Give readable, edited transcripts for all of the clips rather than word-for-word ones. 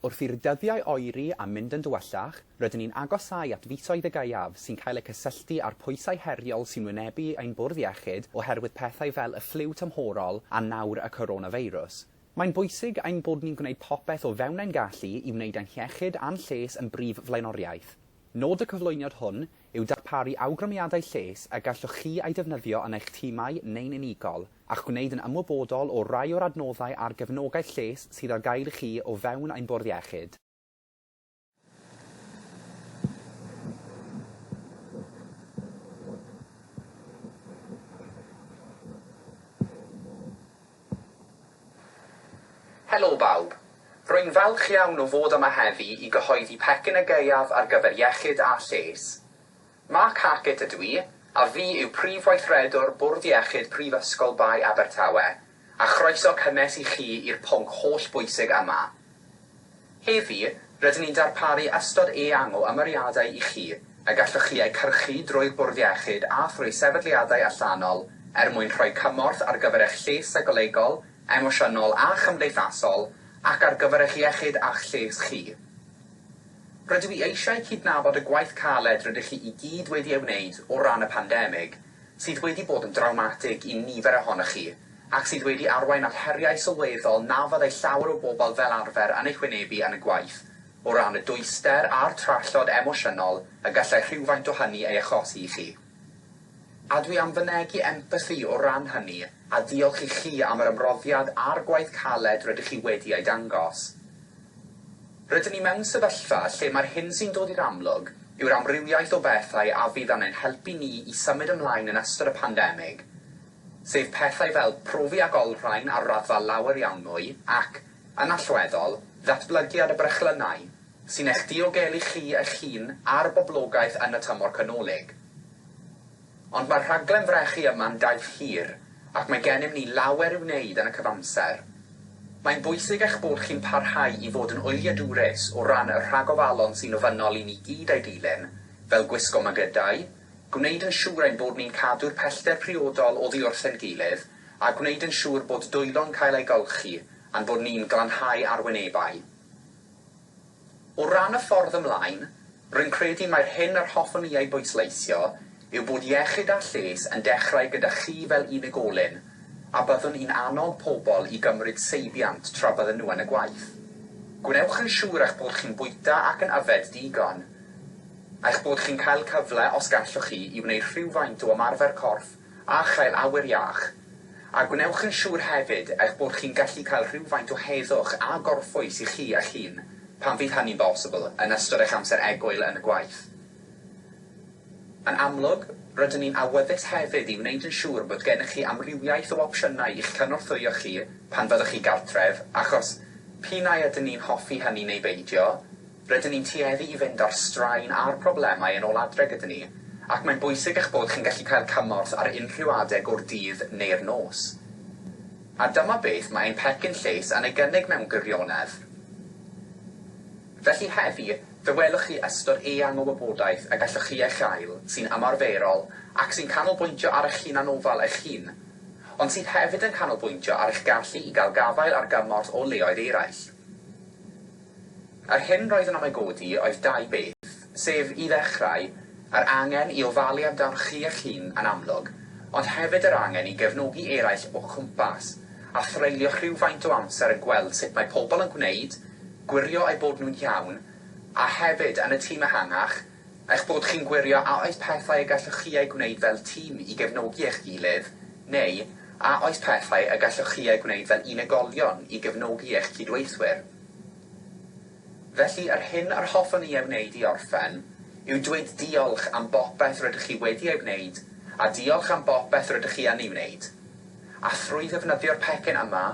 Wrth i'r dyddiau oeri a mynd yn dywyllach, rydyn ni'n agosáu at fisoedd y gaeaf sy'n cael eu cysylltu â'r pwysau heriol sy'n wynebu ein bwrdd iechyd oherwydd pethau fel y ffliw tymhorol a nawr y coronafeirws. Mae'n bwysig ein bod ni'n gwneud popeth o fewn ein gallu i wneud ein hiechyd a'n lles yn brif flaenoriaeth. Nod y cyflwyniad hwn yw darparu awgrymiadau lles y gallwch chi eu defnyddio yn eich timau neu'n unigol, a'ch gwneud yn ymwybodol o rai o'r adnoddau a'r gefnogaeth lles sydd ar gael i chi o fewn ein Bwrdd Iechyd. Helo bawb! Rwy'n falch iawn o fod yma heddi i gyhoeddi pecyn y gaeaf ar gyfer iechyd a lles. Mark Hackett ydw i, a fi yw Prif Weithredwr Bwrdd Iechyd Prifysgol Bae Abertawe, a chroeso cynnes i chi i'r pwnc holl-bwysig yma. Heddi, rydyn ni'n darparu ystod eang o ymyriadau i chi, y gallwch chi eu cyrchu drwy'r Bwrdd Iechyd a thrwy sefydliadau allanol er mwyn rhoi cymorth ar gyfer eich lles seicolegol, emosiynol a chymdeithasol, ac ar gyfer eich iechyd a'ch lles chi. Rydw i eisiau cydnabod y gwaith caled rydych chi i gyd wedi ei wneud o ran y pandemig, sydd wedi bod yn drawmatig i nifer ohonoch chi, ac sydd wedi arwain at heriau sylweddol na fyddai llawer o bobl fel arfer yn eu hwynebu yn y gwaith, o ran y dwyster a'r trallod emosiynol y gallai rhywfaint o hynny ei achosi i chi. A dwi am fynegi empathi o ran hynny a diolch i chi am yr ymroddiad a'r gwaith caled rydych chi wedi ei dangos. Rydyn ni mewn sefyllfa lle mae'r hyn sy'n dod i'r amlwg yw'r amrywiaeth o bethau a fydd yn ein helpu ni i symud ymlaen yn ystod y pandemig, sef pethau fel profi ac olrhain ar raddfa lawer iawn mwy ac, yn allweddol, ddatblygiad y brechlynnau, sy'n eich diogelu chi eich hun a'r boblogaeth yn y tymor canolig. Ond mae'r rhaglen frechu yma'n daith hir, ac mae gennym ni lawer i'w wneud yn y cyfamser. Mae'n bwysig eich bod chi'n parhau i fod yn wyliadwrus o ran y rhagofalon sy'n ofynnol i ni gyd eu dilyn, fel gwisgo mygydau, gwneud yn siŵr ein bod ni'n cadw'r pellter priodol oddi wrth ein gilydd, a gwneud yn siŵr bod dwylo'n cael eu golchi a'n bod ni'n glanhau arwynebau. O ran y ffordd ymlaen, rwy'n credu mai'r hyn yr hoffwn i ei bwysleisio yw bod iechyd a lles yn dechrau gyda chi fel unigolyn, a byddwn i'n annog pobl i gymryd seibiant tra bydden nhw yn y gwaith. Gwnewch yn siŵr eich bod chi'n bwyta ac yn yfed digon, a'ch bod chi'n cael cyfle, os gallwch chi, i wneud rhywfaint o ymarfer corff a chael awyr iach. A gwnewch yn siŵr hefyd eich bod chi'n gallu cael rhywfaint o heddwch a gorffwys i chi eich hun, pan fydd hynny'n bosibl, yn ystod eich amser egwyl yn y gwaith. Yn amlwg, rydyn ni'n awyddus hefyd i wneud yn siŵr bod gennych chi amrywiaeth o opsiynau i'ch cynorthwyo chi pan fyddwch chi gartref, achos, p'un ai ydyn ni'n hoffi hynny neu beidio, Rydyn ni'n tueddu i fynd â'r straen a'r problemau yn ôl adre gyda ni, ac mae'n bwysig eich bod chi'n gallu cael cymorth ar unrhyw adeg o'r dydd neu'r nos. A dyma beth mae ein pecyn lles yn ei gynnig mewn gwirionedd. Felly heddi, fe welwch chi ystod eang o wybodaeth y gallwch chi ei chael sy'n ymarferol ac sy'n canolbwyntio ar eich hunanofal eich hun, ond sydd hefyd yn canolbwyntio ar eich gallu i gael gafael ar gymorth o leoedd eraill. Yr hyn roeddwn am ei godi oedd dau beth, sef, i ddechrau, yr angen i ofalu amdanoch chi eich hun yn amlwg, ond hefyd yr angen i gefnogi eraill o'ch cwmpas, a threulio rhywfaint o amser yn gweld sut mae pobl yn gwneud, gwirio eu bod nhw'n iawn, a hefyd, yn y tîm ehangach, eich bod chi'n gwirio a oes pethau y gallwch chi eu gwneud fel tîm i gefnogi eich gilydd, neu a oes pethau y gallwch chi eu gwneud fel unigolion i gefnogi eich cydweithwyr. Felly, yr hyn yr hoffwn i ei wneud i orffen yw dweud diolch am bopeth rydych chi wedi ei wneud a diolch am bopeth rydych chi yn ei wneud. A thrwy ddefnyddio'r pecyn yma,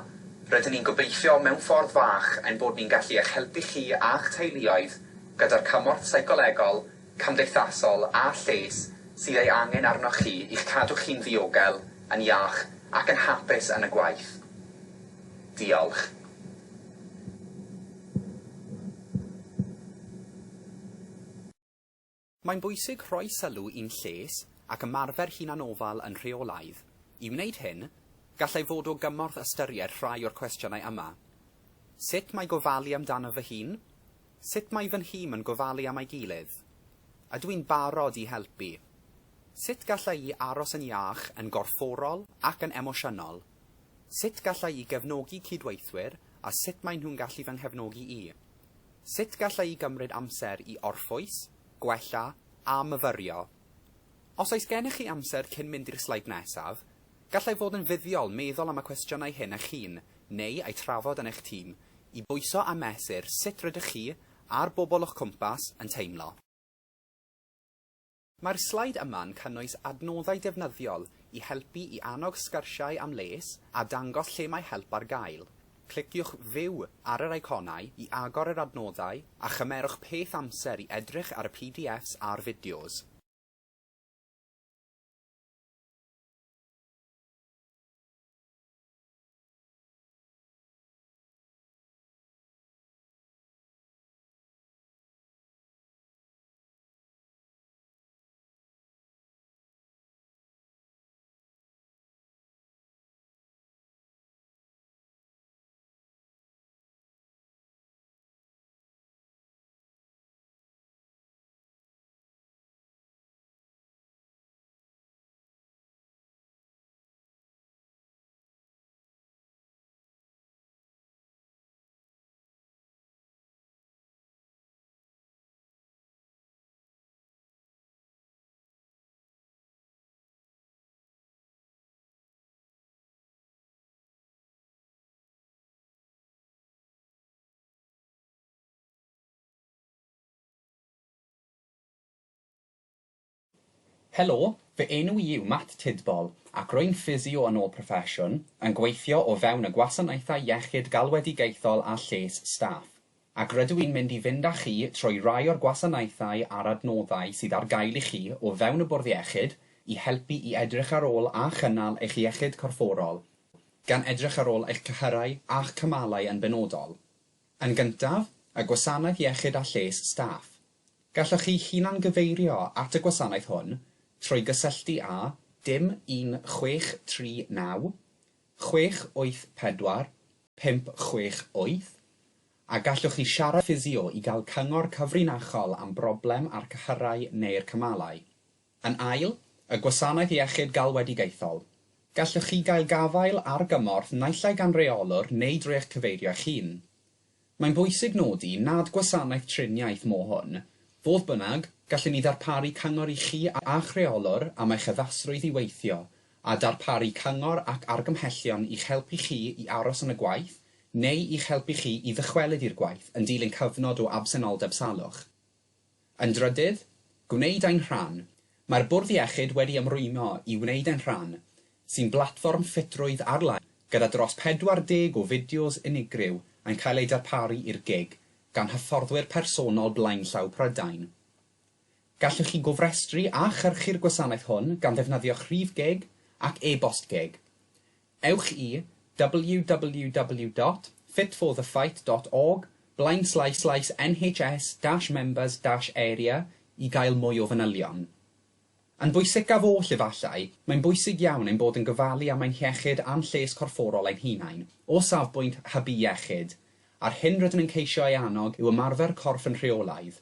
rydyn ni'n gobeithio mewn ffordd fach ein bod ni'n gallu eich helpu chi a'ch teuluoedd gyda'r cymorth seicolegol, cymdeithasol a lles sydd ei angen arnoch chi i'ch cadw chi'n ddiogel, yn iach ac yn hapus yn y gwaith. Diolch. Mae'n bwysig rhoi sylw i'n lles ac ymarfer hunanofal yn rheolaidd. I wneud hyn, gallai fod o gymorth ystyried rhai o'r cwestiynau yma. Sut mae gofalu amdano fy hun? Sut mae fy nhîm yn gofalu am ei gilydd? Ydw i'n barod i helpu? Sut galla i aros yn iach yn gorfforol ac yn emosiynol? Sut galla i gefnogi cydweithwyr a sut maen nhw'n gallu fy nghefnogi i? Sut galla i gymryd amser i orffwys, gwella a myfyrio? Os oes gennych chi amser cyn mynd i'r sleid nesaf, gallai fod yn fuddiol meddwl am y cwestiynau hyn eich hun, neu eu trafod yn eich tîm, i bwyso a mesur sut rydych chi a'r bobl o'ch cwmpas yn teimlo. Mae'r sleid yma'n cynnwys adnoddau defnyddiol i helpu i annog sgyrsiau am les a dangos lle mae help ar gael. Cliciwch 'View' ar yr eiconau i agor yr adnoddau a chymerwch peth amser i edrych ar y PDFs a'r fideos. Helo, fy enw i yw Matt Tidball ac rwy'n ffisio yn ôl proffesiwn, yn gweithio o fewn y gwasanaethau iechyd galwedigaethol a lles staff. Ac rydw i'n mynd i fynd â chi trwy rai o'r gwasanaethau a'r adnoddau sydd ar gael i chi o fewn y bwrdd iechyd i helpu i edrych ar ôl a chynnal eich iechyd corfforol, gan edrych ar ôl eich cyhyrau a'ch cymalau yn benodol. Yn gyntaf, y gwasanaeth iechyd a lles staff. Gallwch chi hunangyfeirio at y gwasanaeth hwn trwy gysylltu â dim 1 6 3 9 6 8 4 5 6 8 a gallwch chi siarad ffisio i gael cyngor cyfrinachol am broblem â'r cyhyrau neu'r cymalau. Yn ail, y gwasanaeth iechyd galwedigaethol. Gallwch chi gael gafael ar gymorth naill ai gan reolwr neu drwy eich cyfeirio eich hun. Mae'n bwysig nodi nad gwasanaeth triniaeth mo hwn. Fodd bynnag, gallwn ni ddarparu cyngor i chi a'ch rheolwr am eich addasrwydd i weithio, a darparu cyngor ac argymhellion i'ch helpu chi i aros yn y gwaith neu i'ch helpu chi i ddychwelyd i'r gwaith yn dilyn cyfnod o absenoldeb salwch. Yn drydydd, gwneud ein rhan. Mae'r Bwrdd Iechyd wedi ymrwymo i wneud ein rhan, sy'n blatfform ffitrwydd ar-lein gyda dros 40 o fideos unigryw yn cael eu darparu i'r gig gan hyfforddwyr personol blaenllaw Prydain. Gallwch chi gofrestru a chyrchu'r gwasanaeth hwn gan ddefnyddio'ch rhif gig ac e-bost gig. Ewch i www dot fitforthefight dot org blaenslaes slaes nhs dash members dash area i gael mwy o fanylion. Yn bwysicaf oll efallai, mae'n bwysig iawn ein bod yn gofalu am ein hiechyd a'n lles corfforol ein hunain, o safbwynt hybu iechyd, a'r hyn rydym yn ceisio ei annog yw ymarfer corff yn rheolaidd.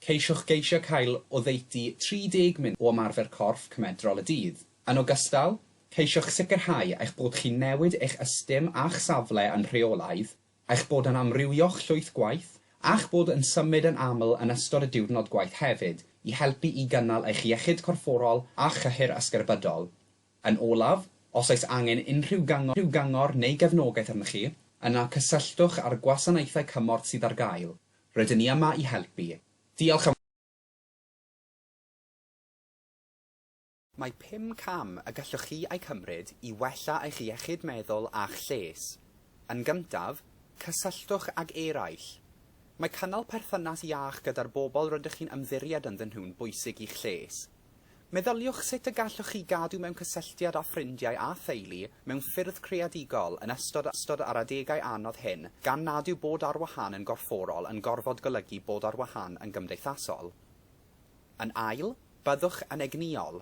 Ceisiwch geisio cael oddeutu 30 munud o ymarfer corff cymedrol y dydd. Yn ogystal, ceisiwch sicrhau eich bod chi'n newid eich ystum a'ch safle yn rheolaidd, eich bod yn amrywio'ch llwyth gwaith, a'ch bod yn symud yn aml yn ystod y diwrnod gwaith hefyd i helpu i gynnal eich iechyd corfforol a chyhyr ysgerbydol. Yn olaf, os oes angen unrhyw gyngor, gyngor neu gefnogaeth arnoch chi, yna cysylltwch â'r gwasanaethau cymorth sydd ar gael. Rydyn ni yma i helpu. Diolch am Mae pum cam y gallwch chi eu cymryd i wella eich iechyd meddwl a'ch lles. Yn gyntaf, cysylltwch ag eraill. Mae cynnal perthynas iach gyda'r bobl rydych chi'n ymddiried ynddyn nhw'n bwysig i'ch lles. Meddyliwch sut y gallwch chi gadw mewn cysylltiad â ffrindiau a theulu mewn ffyrdd creadigol yn ystod ystod yr adegau anodd hyn gan nad yw bod ar wahân yn gorfforol yn gorfod golygu bod ar wahân yn gymdeithasol. Yn ail, byddwch yn egnïol.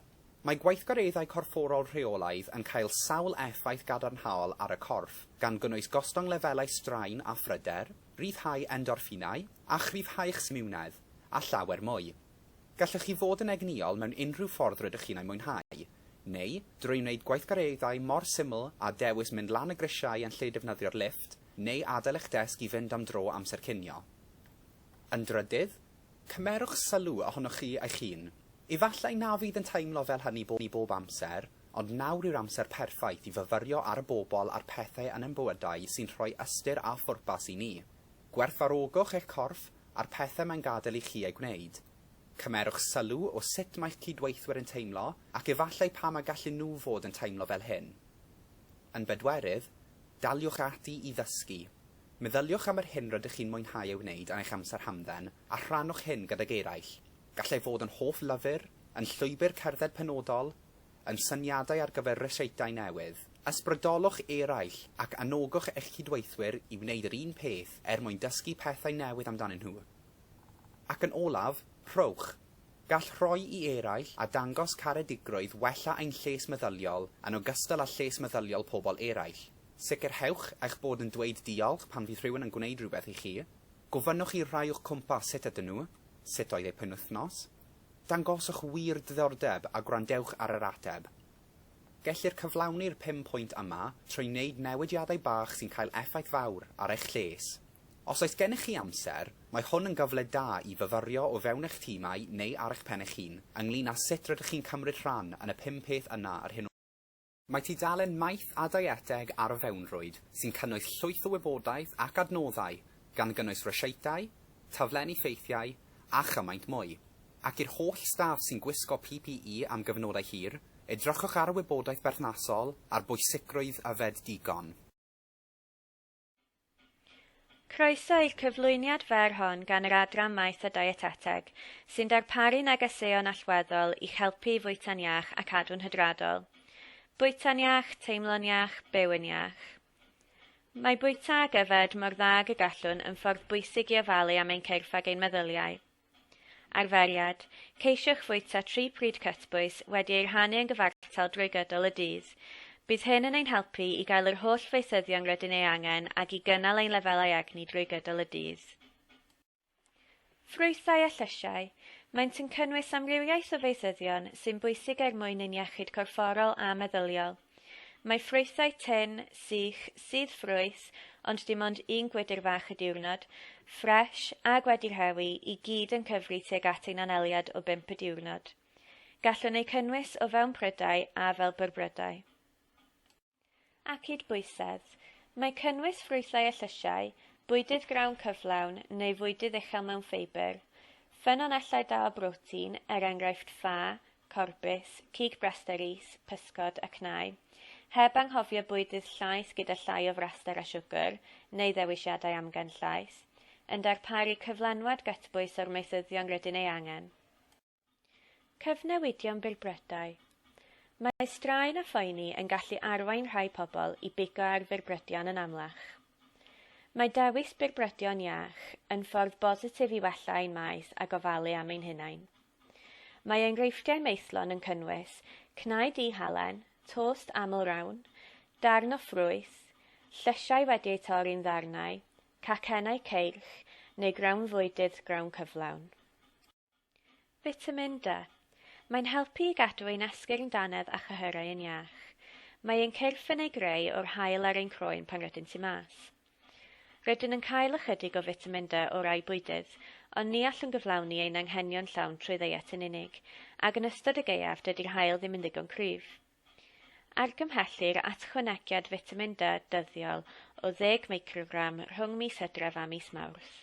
Mae gweithgareddau corfforol rheolaidd yn cael sawl effaith gadarnhaol ar y corff, gan gynnwys gostwng lefelau straen a phryder, rhyddhau endorffinau, a chryfhau'ch imiwnedd, a llawer mwy. Gallwch chi fod yn egnïol mewn unrhyw ffordd rydych chi'n ei mwynhau, neu drwy wneud gweithgareddau mor syml â dewis mynd lan y grisiau yn lle defnyddio'r lifft, neu adael eich desg i fynd am dro amser cinio. Yn drydydd, cymerwch sylw ohonoch chi eich hun. Efallai na fydd yn teimlo fel hynny bob amser, ond nawr yw'r amser perffaith i fyfyrio ar y bobl a'r pethau yn ein bywydau sy'n rhoi ystyr a phwrpas i ni. Gwerthfawrogwch eich corff a'r pethau mae'n gadael i chi eu gwneud. Cymerwch sylw o sut mae'ch cydweithwyr yn teimlo ac efallai pam y gallen nhw fod yn teimlo fel hyn. Yn bedwerydd, daliwch ati i ddysgu. Meddyliwch am yr hyn rydych chi'n mwynhau ei wneud yn eich amser hamdden a rhannwch hyn gydag eraill. Gallai fod yn hoff lyfr, yn llwybr cerdded penodol, yn syniadau ar gyfer ryseitiau newydd. Ysbrydolwch eraill ac anogwch eich cydweithwyr i wneud yr un peth er mwyn dysgu pethau newydd amdanyn nhw. Ac yn olaf, rhowch. Gall rhoi i eraill a dangos caredigrwydd wella ein lles meddyliol yn ogystal â lles meddyliol pobl eraill. Sicrhewch eich bod yn dweud diolch pan fydd rhywun yn gwneud rhywbeth i chi. Gofynnwch i'r rhai o'ch cwmpas sut ydyn nhw, sut oedd eu penwythnos. Dangoswch wir diddordeb a gwrandewch ar yr ateb. Gellir cyflawni'r 5 pwynt yma trwy wneud newidiadau bach sy'n cael effaith fawr ar eich lles. Os oes gennych chi amser, mae hwn yn gyfle da i fyfyrio o fewn eich tîmau neu ar eich pen eich hun ynglyn â sut rydych chi'n cymryd rhan yn y 5 peth yna ar hyn o. Mae tudalen maeth a dieteg ar y fewnrwyd sy'n cynnwys llwyth o wybodaeth ac adnoddau gan gynnwys ryseitiau, taflenni ffeithiau a chymaint mwy. Ac i'r holl staff sy'n gwisgo PPE am gyfnodau hir, edrychwch ar y wybodaeth berthnasol a'r bwysigrwydd yfed digon. Croeso i'r cyflwyniad fer hon gan yr Adran Maeth a Dieteteg, sy'n darparu negeseuon allweddol i'ch helpu i fwyta'n iach a cadw'n hydradol. Bwyta'n iach, teimlo'n iach, byw yn iach. Mae bwyta ac yfed mor dda ag y gallwn yn ffordd bwysig i ofalu am ein cyrff ag ein meddyliau. Arferiad, ceisiwch fwyta 3 pryd cytbwys wedi eu rhannu yn gyfartal drwy gydol y dydd. Bydd hyn yn ein helpu i gael yr holl faethyddion rydyn ei angen ac i gynnal ein lefelau egni drwy gydol y dydd. Ffrwythau a llysiau. Maent yn cynnwys amrywiaeth o faethyddion sy'n bwysig er mwyn ein iechyd corfforol a meddyliol. Mae ffrwythau tun, sych, sydd ffrwyth, ond dim ond un gwydr fach y diwrnod, ffres ag wedi rhewi i gyd yn cyfri tuag at ein aneliad o 5 y diwrnod. Gallwn eu cynnwys o fewn prydau a fel byrbrydau. Ac cydbwysedd. Mae cynnwys ffrwythau a llysiau, bwydydd grawn cyflawn neu fwydydd uchel mewn ffeibr, ffynonellau da o brotein, er enghraifft ffa, corbys, cig braster is, pysgod a cnau, heb anghofio bwydydd llaeth gyda llai o fraster a siwgr, neu ddewisiadau amgen llaeth, yn darparu cyflenwad gytbwys o'r maethyddion rydyn ei angen. Cyfnewidion byrbrydau. Mae straen a phoeni yn gallu arwain rhai pobl i bigo ar fyrbrydion yn amlach. Mae dewis byrbrydion iach yn ffordd bositif i wella ein maeth a gofalu am ein hunain. Mae enghreifftiau maethlon yn cynnwys cnau di-halen, tost aml rawn, darn o ffrwyth, llysiau wedi eu torri'n ddarnau, cacennau ceirch neu grawnfwydydd grawn cyflawn. Vitamin D. Mae'n helpu i gadw ein esgyrn dannedd a chyhyrau yn iach. Mae ein cyrff yn ei greu o'r haul ar ein croen pan rydyn tu mas. Rydyn yn cael ychydig o vitamin D o rai bwydydd, ond ni allwn gyflawni ein anghenion llawn trwy ddeiet yn unig, ac yn ystod y gaeaf dydy'r haul ddim yn ddigon cryf. Argymhellir atchwanegiad vitamin D dyddiol o 10 microgram rhwng mis Hydref a mis Mawrth.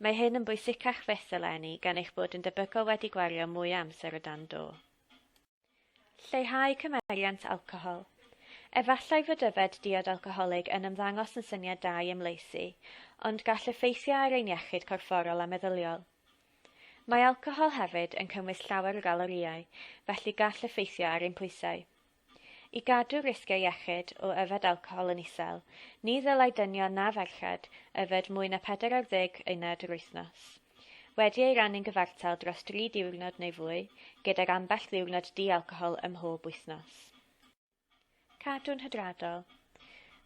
Mae hyn yn bwysicach fyth eleni gan eich bod yn debygol wedi gwario mwy o amser o dan do. Lleihau cymeriant alcohol. Efallai fod yfed diod alcoholig yn ymddangos yn syniad da i ymlaesu, ond gall effeithio ar ein iechyd corfforol a meddyliol. Mae alcohol hefyd yn cynnwys llawer o galorïau, felly gall effeithio ar ein pwysau. I gadw risgiau iechyd o yfed alcohol yn isel, ni ddylai dynion na ferched yfed mwy na 40 uned yr wythnos. wedi ei rannu'n gyfartal dros dri diwrnod neu fwy, gydag ambell ddiwrnod di-alcohol ym mhob wythnos. Cadw'n hydradol.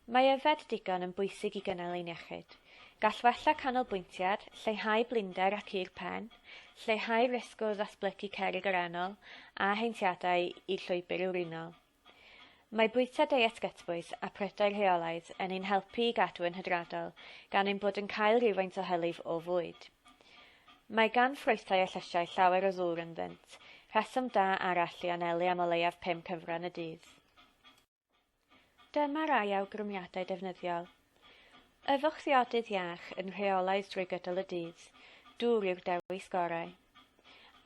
Mae yfed digon yn bwysig i gynnal ein iechyd. Gall wella canolbwyntiad, lleihau blinder ac i'r pen, lleihau risg o ddatblygu cerrig arennol a heintiadau i'r llwybr urinol. Mae bwyta deiet gytbwys a prydau rheolaidd yn ein helpu i gadw yn hydradol, gan ein bod yn cael rhywfaint o hylif o fwyd. Mae gan ffrwythau a llysiau llawer o ddŵr ynddynt, rheswm da arall i anelu am o leiaf 5 cyfran y dydd. Dyma rai awgrymiadau defnyddiol. Yfwch ddiodydd iach yn rheolaidd drwy gydol y dydd, dŵr yw'r dewis gorau.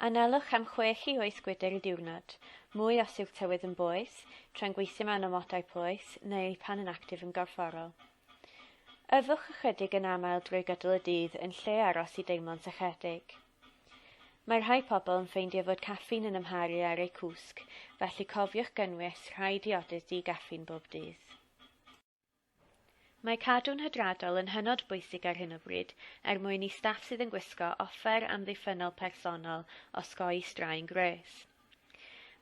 Anelwch am 6 i 8 gwydr y diwrnod, mwy os yw'r tywydd yn boeth, tra'n gweithio mewn amodau poeth neu pan yn actif yn gorfforol. Yfwch ychydig yn aml drwy gydol y dydd yn lle aros i deimlo'n sychedig. Mae rhai pobl yn ffeindio fod caffîn yn amharu ar eu cwsg, felly cofiwch gynnwys rhai diodydd di-gaffîn bob dydd. Mae cadw'n hydradol yn hynod bwysig ar hyn o bryd er mwyn i staff sydd yn gwisgo offer amddiffynnol personol osgoi straen gwres.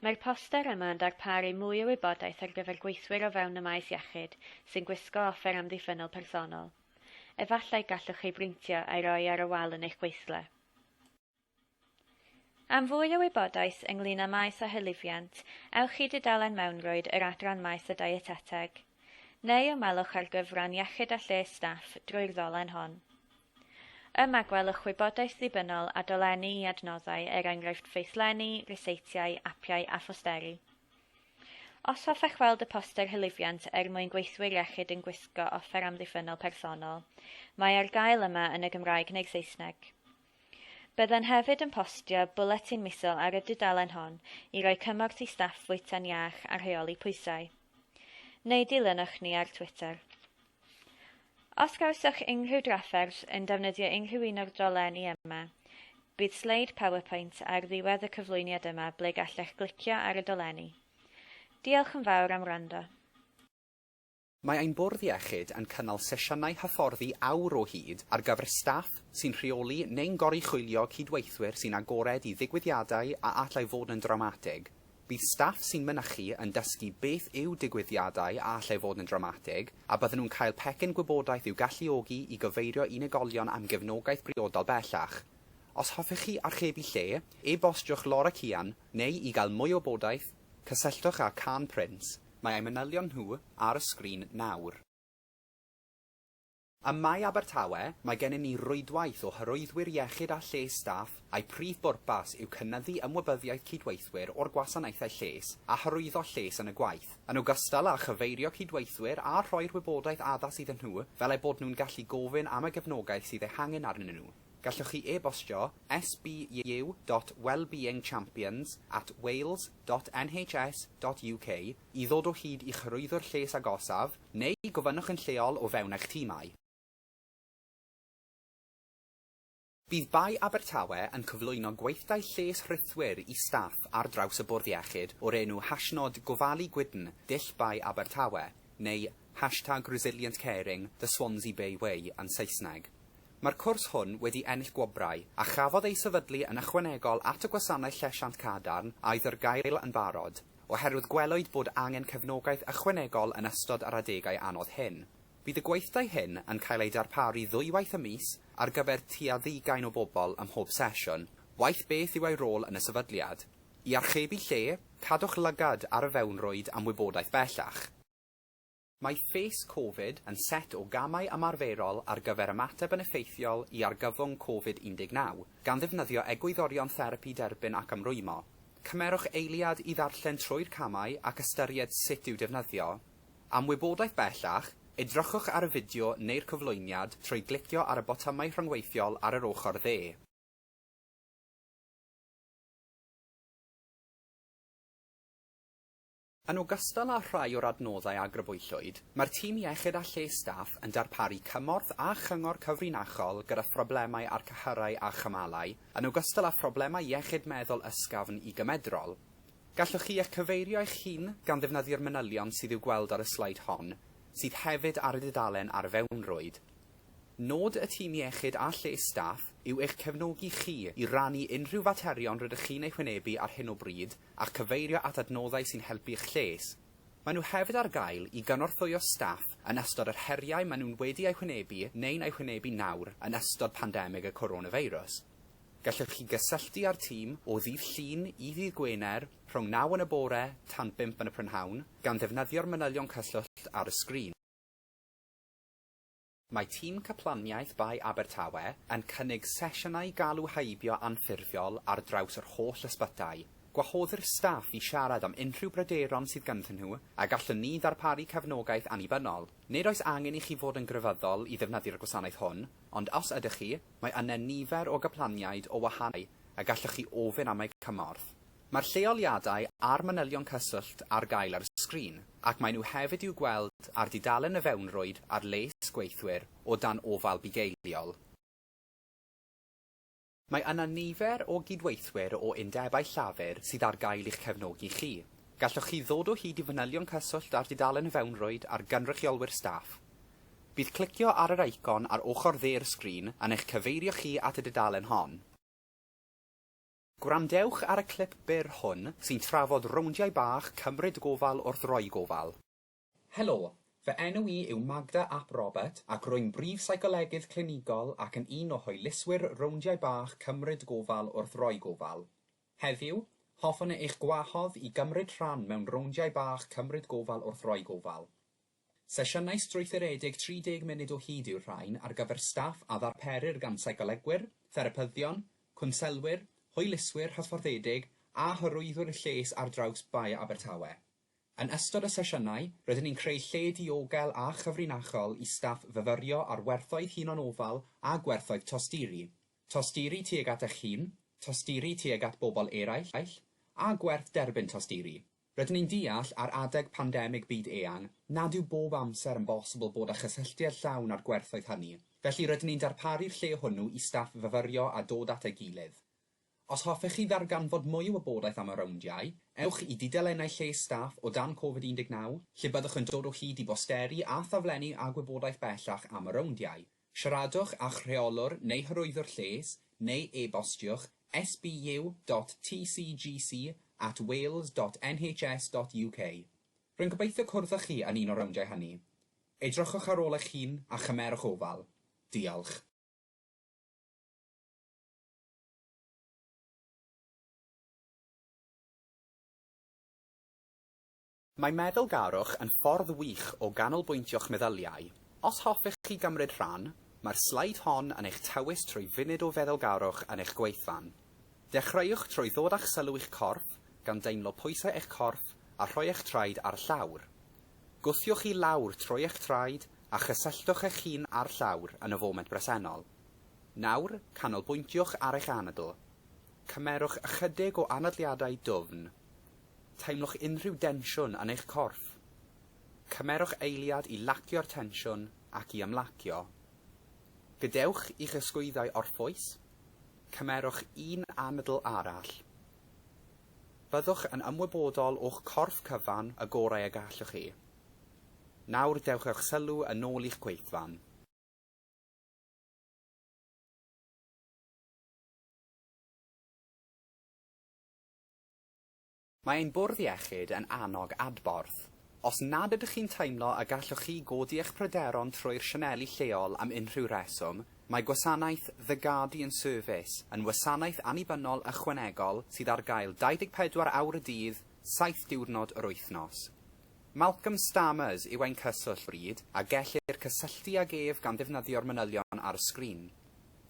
Mae'r poster yma yn darparu mwy o wybodaeth ar gyfer gweithwyr o fewn y maes iechyd sy'n gwisgo offer amddiffynnol personol. Efallai gallwch ei brintio a'i roi ar y wal yn eich gweithle. Am fwy o wybodaeth ynglyn â maes a hylifiant, ewch i dudalen mewnrwyd yr adran maes a dieteteg, neu ymwelwch â'r gyfran iechyd a lles staff drwy'r ddolen hon. Yma gwelwch wybodaeth ddibynnol a dolenni i adnoddau, er enghraifft ffeithlenni, ryseitiau, apiau a phosteri. Os hoffech weld y poster hylifiant er mwyn gweithwyr iechyd yn gwisgo offer amddiffynnol personol, mae ar gael yma yn y Gymraeg neu'r Saesneg. Byddwn hefyd yn postio bwletin misol ar y dudalen hon i roi cymorth i staff fwyta'n iach a rheoli pwysau. Neu dilynwch ni ar Twitter. Os gawsoch unrhyw drafferth yn defnyddio unrhyw un o'r dolenni yma, bydd sleid PowerPoint ar ddiwedd y cyflwyniad yma ble gallech glicio ar y dolenni. Diolch yn fawr am wrando. Mae ein bwrdd iechyd yn cynnal sesiynau hyfforddi awr o hyd ar gyfer staff sy'n rheoli neu'n goruchwylio cydweithwyr sy'n agored i ddigwyddiadau a allai fod yn drawmatig. Bydd staff sy'n mynychu yn dysgu beth yw digwyddiadau a allai fod yn drawmatig, a bydden nhw'n cael pecyn gwybodaeth i'w galluogi i gyfeirio unigolion am gefnogaeth briodol bellach. Os hoffech chi archebu lle, e-bostiwch Laura Cian neu i gael mwy o wybodaeth, cysylltwch â Can Prince. Mae eu manylion nhw ar y sgrin nawr. Ym Mae Abertawe, mae gennym ni rwydwaith o hyrwyddwyr iechyd a lles staff a'i prif bwrpas yw cynyddu ymwybyddiaeth cydweithwyr o'r gwasanaethau lles a hyrwyddo lles yn y gwaith, yn ogystal â chyfeirio cydweithwyr a rhoi'r wybodaeth addas iddyn nhw fel eu bod nhw'n gallu gofyn am y gefnogaeth sydd ei hangen arnyn nhw. Gallwch chi e-bostio sbu.wellbeingchampions@wales.nhs.uk i ddod o hyd i'ch hyrwyddwr lles agosaf, neu gofynnwch yn lleol o fewn eich timau. Bydd Bae Abertawe yn cyflwyno gweithdai lles rhithwir i staff ar draws y bwrdd iechyd o'r enw hashnod Gofalu Gwydn Dull Bae Abertawe, neu hashtag Resilient Caring The Swansea Bay Way yn Saesneg. Mae'r cwrs hwn wedi ennill gwobrau a chafodd ei sefydlu yn ychwanegol at y gwasanaeth llesiant cadarn a oedd ar gael yn barod, oherwydd gwelwyd bod angen cefnogaeth ychwanegol yn ystod yr adegau anodd hyn. Bydd y gweithdai hyn yn cael eu darparu ddwywaith y mis ar gyfer tua 20 o bobl ym mhob sesiwn, waeth beth yw eu rôl yn y sefydliad. I archebu lle, cadwch lygad ar y fewnrwyd am wybodaeth bellach. Mae Face Covid yn set o gamau ymarferol ar gyfer ymateb yn effeithiol i argyfwng Covid-19, gan ddefnyddio egwyddorion therapi derbyn ac ymrwymo. Cymerwch eiliad i ddarllen trwy'r camau ac ystyried sut i'w defnyddio. Am wybodaeth bellach, edrychwch ar y fideo neu'r cyflwyniad trwy glicio ar y botymau rhyngweithiol ar yr ochr dde. Yn ogystal â rhai o'r adnoddau a grybwyllwyd, mae'r tîm iechyd a lles staff yn darparu cymorth a chyngor cyfrinachol gyda phroblemau â'r cyhyrau a chymalau, yn ogystal â phroblemau iechyd meddwl ysgafn i gymedrol. Gallwch chi eich cyfeirio eich hun gan ddefnyddio'r manylion sydd i'w gweld ar y sleid hon, sydd hefyd ar y dudalen ar y fewnrwyd. Nod y tîm iechyd a lles staff yw eich cefnogi chi i rannu unrhyw faterion rydych chi'n eu hwynebu ar hyn o bryd a'ch cyfeirio at adnoddau sy'n helpu eich lles. Maen nhw hefyd ar gael i gynorthwyo staff yn ystod yr heriau maen nhw'n wedi eu hwynebu neu'n eu hwynebu nawr yn ystod pandemig y coronafeirws. Gallwch chi gysylltu â'r tîm o ddydd Llun i ddydd Gwener rhwng 9 yn y bore tan 5 yn y prynhawn, gan ddefnyddio'r manylion cyswllt ar y sgrin. Mae tîm Caplaniaeth Bae Abertawe yn cynnig sesiynau galw heibio anffurfiol ar draws yr holl ysbytai. Gwahoddir staff i siarad am unrhyw bryderon sydd ganddyn nhw a gallwn ni ddarparu cefnogaeth annibynnol. Nid oes angen i chi fod yn grefyddol i ddefnyddio'r gwasanaeth hwn, ond os ydych chi, mae yna nifer o gaplaniaid o wahanol a gallwch chi ofyn am eu cymorth. Mae'r lleoliadau a'r manylion cyswllt ar gael ar y sgrin, ac maen nhw hefyd i'w gweld ar dudalen y fewnrwyd ar les gweithwyr o dan ofal bugeiliol. Mae yna nifer o gydweithwyr o undebau llafur sydd ar gael i'ch cefnogi chi. Gallwch chi ddod o hyd i fanylion cyswllt ar dudalen y fewnrwyd ar gynrychiolwyr staff. Bydd clicio ar yr eicon ar ochr dde'r sgrin yn eich cyfeirio chi at y dudalen hon. Gwrandewch ar y clip byr hwn sy'n trafod rowndiau bach cymryd gofal wrth roi gofal. Helo, fy enw i yw Magda ap Robert ac rwy'n brif seicolegydd clinigol ac yn un o hwyluswyr rowndiau bach cymryd gofal wrth roi gofal. Heddiw, hoffwn eich gwahodd i gymryd rhan mewn rowndiau bach cymryd gofal wrth roi gofal. Sesiynau strwythuredig 30 munud o hyd yw'r rhain ar gyfer staff a ddarperir gan seicolegwyr, therapyddion, cwnselwyr, hwyluswyr hyfforddedig a hyrwyddwyr lles ar draws Bae Abertawe. Yn ystod y sesiynau, rydyn ni'n creu lle diogel a chyfrinachol i staff fyfyrio ar werthoedd hunanofal a gwerthoedd tosturi. Tosturi tuag at eich hun, tosturi tuag at bobl eraill, a gwerth derbyn tosturi. Rydyn ni'n deall ar adeg pandemig byd eang nad yw bob amser yn bosibl bod â chysylltiad llawn â'r gwerthoedd hynny, felly rydyn ni'n darparu'r lle hwnnw i staff fyfyrio a dod at ei gilydd. Os hoffech chi ddarganfod mwy o wybodaeth am y rowndiau, ewch i dudalennau lles staff o dan Covid-19, lle byddwch yn dod o hyd i bosteri a thaflenni a gwybodaeth bellach am y rowndiau. Siaradwch â'ch rheolwr neu hyrwyddwr lles, neu e-bostiwch sbu.tcgc@wales.nhs.uk. Rwy'n gobeithio cwrdd â chi yn un o'r rowndiau hynny. Edrychwch ar ôl eich hun a chymerwch ofal. Diolch. Mae meddylgarwch yn ffordd wych o ganolbwyntio'ch meddyliau. Os hoffech chi gymryd rhan, mae'r sleid hon yn eich tywys trwy funud o feddylgarwch yn eich gweithfan. Dechreuwch trwy ddod â'ch sylw i'ch corff, gan deimlo pwysau eich corff a rhoi eich traed ar y llawr. Gwthiwch i lawr trwy eich traed a chysylltwch eich hun â'r llawr yn y foment bresennol. Nawr, canolbwyntiwch ar eich anadl. Cymerwch ychydig o anadliadau dwfn. Teimlwch unrhyw densiwn yn eich corff. Cymerwch eiliad i lacio'r tensiwn ac i ymlacio. Gadewch i'ch ysgwyddau orffwys. Cymerwch un anadl arall. Byddwch yn ymwybodol o'ch corff cyfan y gorau y gallwch chi. Nawr dewch â'ch sylw yn ôl i'ch gweithfan. Mae ein bwrdd iechyd yn annog adborth. Os nad ydych chi'n teimlo y gallwch chi godi eich pryderon trwy'r sianeli lleol am unrhyw reswm, mae gwasanaeth The Guardian Service yn wasanaeth annibynnol ychwanegol sydd ar gael 24 awr y dydd, 7 diwrnod yr wythnos. Malcolm Stammers yw ein cyswllt bryd a gellir cysylltu ag ef gan ddefnyddio'r manylion ar y sgrin.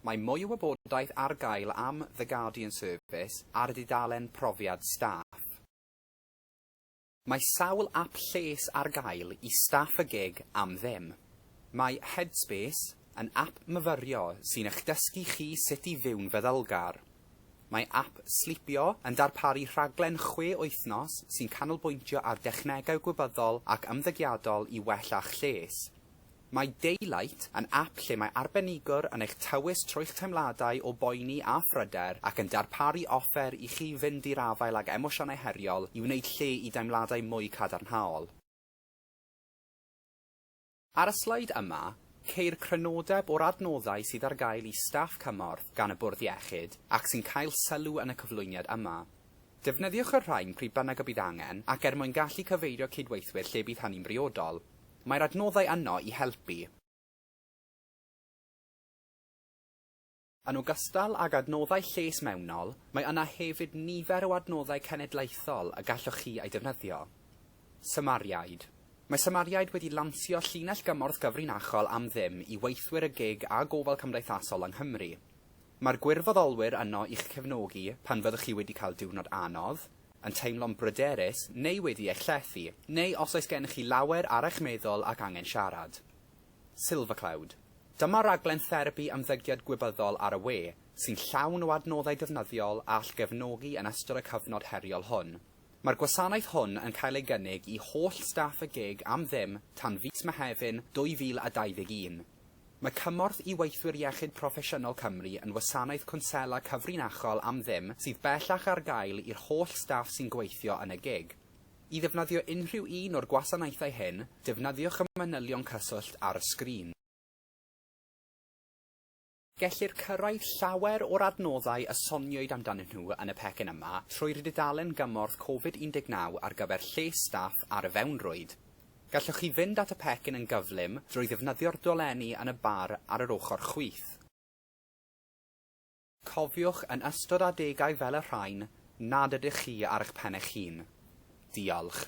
Mae mwy o wybodaeth ar gael am The Guardian Service ar y dudalen Profiad Staff. Mae sawl ap lles ar gael i staff y gig am ddim. Mae Headspace yn ap myfyrio sy'n eich dysgu chi sut i fyw'n feddylgar. Mae ap Sleepio yn darparu rhaglen chwe wythnos sy'n canolbwyntio ar dechnegau gwybyddol ac ymddygiadol i wella'ch lles. Mae Daylight yn ap lle mae arbenigwr yn eich tywys trwy'ch teimladau o boeni a phryder ac yn darparu offer i chi fynd i'r afael ag emosiynau heriol i wneud lle i deimladau mwy cadarnhaol. Ar y sleid yma, Ceir crynodeb o'r adnoddau sydd ar gael i staff cymorth gan y Bwrdd Iechyd ac sy'n cael sylw yn y cyflwyniad yma. Defnyddiwch y rhain pryd bynnag y bydd angen ac er mwyn gallu cyfeirio cydweithwyr lle bydd hynny'n briodol. Mae'r adnoddau yno i helpu. Yn ogystal ag adnoddau lles mewnol, mae yna hefyd nifer o adnoddau cenedlaethol y gallwch chi eu defnyddio. Samariaid. Mae Samariaid wedi lansio llinell gymorth gyfrinachol am ddim i weithwyr y gig a gofal cymdeithasol yng Nghymru. Mae'r gwirfoddolwyr yno i'ch cefnogi pan fyddwch chi wedi cael diwrnod anodd, yn teimlo'n bryderus neu wedi eich llethu, neu os oes gennych chi lawer ar eich meddwl ac angen siarad. Silvercloud. Dyma raglen therapi ymddygiad gwybyddol ar y we, sy'n llawn o adnoddau defnyddiol a all gefnogi yn ystod y cyfnod heriol hwn. Mae'r gwasanaeth hwn yn cael ei gynnig i holl staff y gig am ddim tan fis Mehefin 2021. Mae Cymorth i Weithwyr Iechyd Proffesiynol Cymru yn wasanaeth cwnsela cyfrinachol am ddim sydd bellach ar gael i'r holl staff sy'n gweithio yn y gig. I ddefnyddio unrhyw un o'r gwasanaethau hyn, defnyddiwch y manylion cyswllt ar y sgrin. Gellir cyrraedd llawer o'r adnoddau y soniwyd amdanyn nhw yn y pecyn yma trwy'r dudalen gymorth Covid-19 ar gyfer lles staff ar y fewnrwyd. Gallwch chi fynd at y pecyn yn gyflym drwy ddefnyddio'r dolenni yn y bar ar yr ochr chwith. Cofiwch yn ystod adegau fel y rhain nad ydych chi ar eich pen eich hun. Diolch.